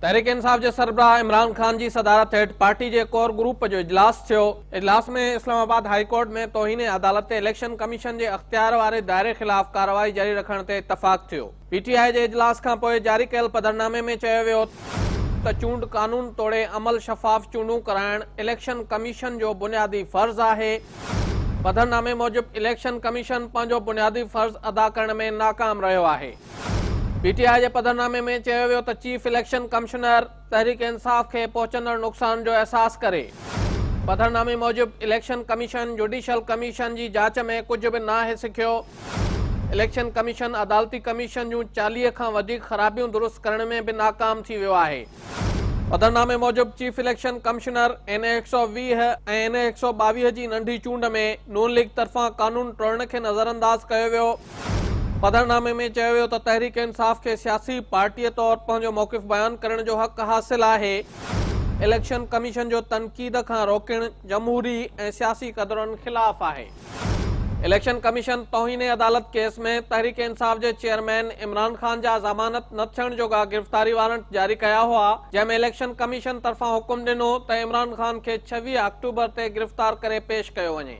تحريڪ انصاف جي سربراهه عمران خان جي صدارت هيٺ پارٽي جي ڪور گروپ جو اجلاس ٿيو. اجلاس ۾ اسلام آباد هائي ڪورٽ ۾ توهين عدالت تي اليڪشن ڪميشن جي اختيار واري دائري خلاف ڪارروائي جاري رکڻ تي اتفاق ٿيو. پي ٽي آء جي اجلاس کانپوء جاري ڪيل پڌرنامي ۾ چيو ويو ته چونڊ قانون توڙي عمل شفاف چونڊون ڪرائڻ اليڪشن ڪميشن جو بنيادي فرض آهي. پڌرنامي موجب اليڪشن ڪميشن پنهنجو بنيادي فرض ادا ڪرڻ ۾ ناڪام رهيو آهي. پي ٽي آء جي پڌرنامي ۾ چيو ويو ته chief election commissioner Tehreek Insaf کي پهچندڙ نقصان جو احساس ڪري. پڌرنامي موجب اليڪشن ڪميشن جوڊيشل ڪميشن جي جاچ ۾ ڪجهه به ناهي سکيو. اليڪشن ڪميشن عدالتي ڪميشن جون 40 کان وڌيڪ خرابيون درست ڪرڻ ۾ به ناڪام ٿي ويو آهي. پڌرنامي موجب chief election commissioner N A 120 ۽ N A 122 جي ننڍي چونڊ ۾ نون ليگ طرفان قانون ٽوڙڻ کي نظرانداز ڪيو ويو. پڌرنامي ۾ چيو ويو ته تحريڪ انصاف کي سياسي پارٽيء طور پنهنجو موقف بيان ڪرڻ جو حق حاصل آهي، اليڪشن ڪميشن جو تنقيد کان روڪڻ جمهوري ۽ سياسي قدرن خلاف آهي. اليڪشن ڪميشن توهين عدالت ڪيس ۾ تحريڪ انصاف جي چيئرمين عمران خان جا ضمانت نه ٿيڻ جوڳا گرفتاري وارنٽ جاري ڪيا هئا، جنهن ۾ اليڪشن ڪميشن طرفان حڪم ڏنو ته عمران خان کي 26 آڪٽوبر تي گرفتار ڪري پيش ڪيو وڃي.